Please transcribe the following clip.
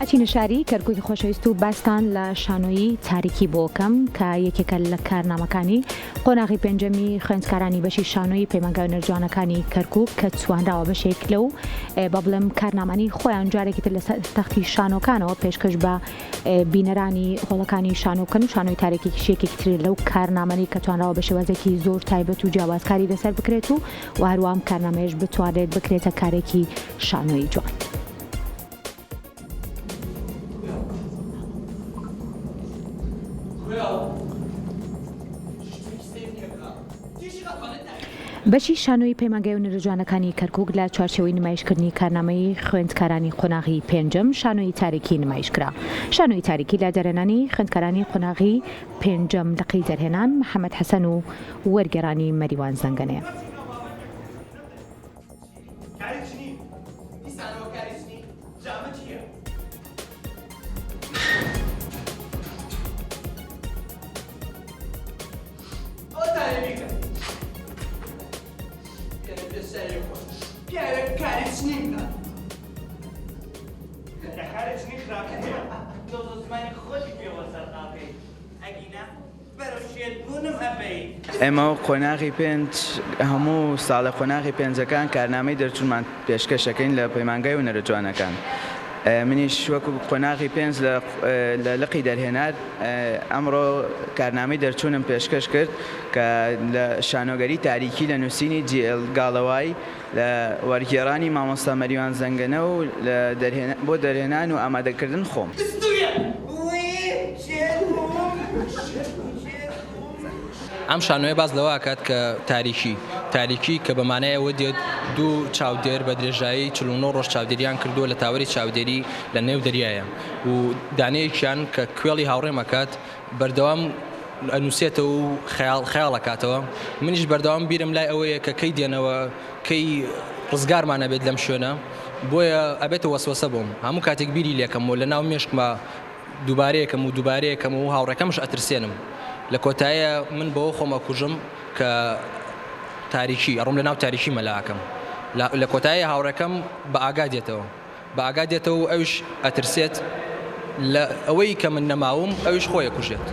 ئەچینە شاری کەرکوکی خۆشەویست و باستان لە شانۆیی تاریکی بۆکەم کە یەکێکە لە کارنامەکانی قۆناغی پێنجەمی خوێندکارانی بەشی شانۆیی پەیمانگای هونەرجوانەکانی کەرکوک کە توانراوە بەشێک لەو با بڵێم کارنامانی خۆیان جارێکی تر لەسەر تەختی شانۆکانەوە پێشکەش بە بینەرانی هۆڵەکانی شانۆ بکەن و شانۆی تارێکێکیش یەکێکی ترە لەو کارنامانەی کە توانراوە بە شێوازێکی زۆر تایبەت و جیاواز کاری لەسەر بکرێت و و هەروە ئەم کارنامەیەش بتوانرێت بکرێتە کارێکی شانۆیی جوان. بەشی شانۆیی پەیمانگای هونەرە جوانەکانی کەرکوک لە چوارچێوەی نمایشکردنی کارنامەی خوێندکارانی قۆناغی پێنجەم شانۆیی تاریکی نمایشکرا. شانۆیی تاریکی لە دەرهێنانی خوێندکارانی قۆناغی پێنجەم لقی دەرهێنان محەمەد حەسەن و وەرگێڕانی مەریوان زەنگەنەیە. ئێمە قۆناغی پێنج هەموو ساڵە قۆناغی پێنجەکان کارنامەی دەرچوونمان پێشکەشەکەین لە پەیمانگای هونەرە جوانەکان منیش وەکو قۆناغی پێنج لە لقی دەرهێنار ئەمڕۆ کارنامەی دەرچوونم پێشکەش کرد کە لە شانۆگەری تاریکی لە نووسینی جی ئێل گاڵەوای لە وەرگێڕانی مامۆستا مەریوان زەنگەنە و بۆ دەرهێنان و ئامادەکردن خۆم. ئەم شانۆیە باس لەوە ئەکات کە تاریکی، تاریکی کە بە مانای ئەوە دێت دوو چاودێر بە درێژایی 49 ڕۆژ چاودێریان کردووە لە تاوەری چاودێری لە نێو دەریایە و دانەیەکیان کە کوێڵی هاوڕێم ئەکات بەردەوام ئەنووسێتەوە و خەیاڵ خەیاڵ ئەکاتەوە منیش بەردەوام بیرم لای ئەوەیە کە کەی دێنەوە کەی ڕزگارمان ئەبێت لەم شوێنە بۆیە ئەبێتە وەسوەسە بۆم هەموو کاتێک بیری لێکەمەوە لە ناو مێشکما دووبارەیەکەم و دووبارەیەکەم و هاوڕێکەمش ئەترسێنم لە کۆتایە من بەوە خۆم ئەکوژم کە تاریکی ئەڕۆم لە ناو تاریکی مەلا ئەکەم لە کۆتایی هاوڕێکەم بە ئاگا دێتەوە بە ئاگا دێتەوە و ئەویش ئەترسێت لە ئەوەی کە من نەماوم ئەویش خۆی ئەکوژێت.